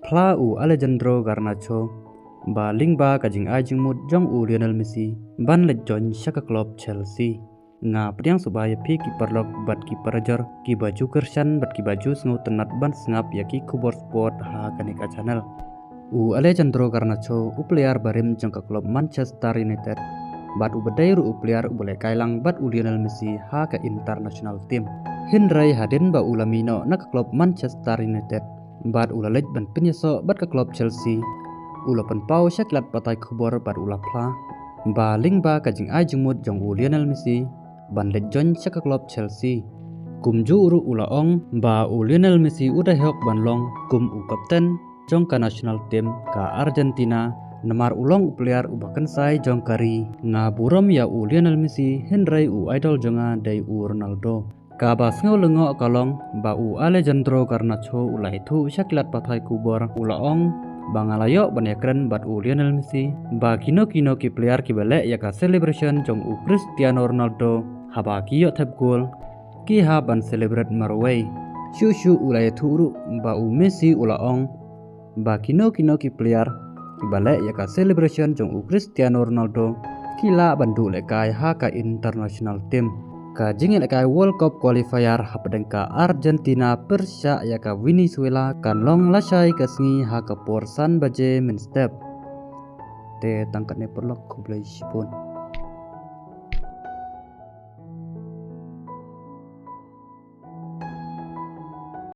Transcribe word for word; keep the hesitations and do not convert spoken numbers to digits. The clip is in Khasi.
Phla u Alejandro Garnacho ba lyngba ka jingai jingmut jong u Lionel Messi ban leit join sha ka club Chelsea. Nga pdiang sngewbha ïa phi ki paralok bad ki parajor kiba ju kyrshan bad kiba ju sngewtynnat ban sngap ïa ki khubor sport ha kane ka channel. U Alejandro Garnacho, u player barim jong ka club Manchester United, bad uba dei ruh u player uba lehkai lang bad u Lionel Messi ha ka international team. Hynrei hadien ba u la mih noh na ka club Manchester United bad u la leit ban pynïasoh bad ka club Chelsea, u la pynpaw sha ki lad pathai khubor bad u la phla ba lyngba ka jingai jingmut jong u Lionel Messi ban leit join sha ka club Chelsea. Kumjuh ruh u la ong ba u Lionel Messi u dei hok ban long kum u captain jong ka national team ka Argentina, namar u long u player uba kynsai jong ka ri. Nga burom ïa u Lionel Messi, hynrei u idol jong nga dei u Ronaldo. Kaba sngew lyngngoh ka long ba u Alejandro Garnacho u la ïathuh sha ki lad pathai khubor, u la ong ba nga la ïoh ban ïakren bad u Lionel Messi ba kino kino ki player kiba leh ïa ka celebration jong u Cristiano Ronaldo haba ki ïoh thep gol, ki hap ban celebrate marwei. Shuh shuh u la ïathuh ruh ba u Messi u la ong ba kino kino ki player kiba leh ïa ka celebration jong u Cristiano Ronaldo ki lah ban duh lehkai ha ka international team. Ka jingïalehkai World Cup qualifier hapdeng ka Argentina pyrshah ïa ka Venezuela kan long lashai ka sngi ha ka por san baje mynstep. Te tang katne paralok, khublei shibun.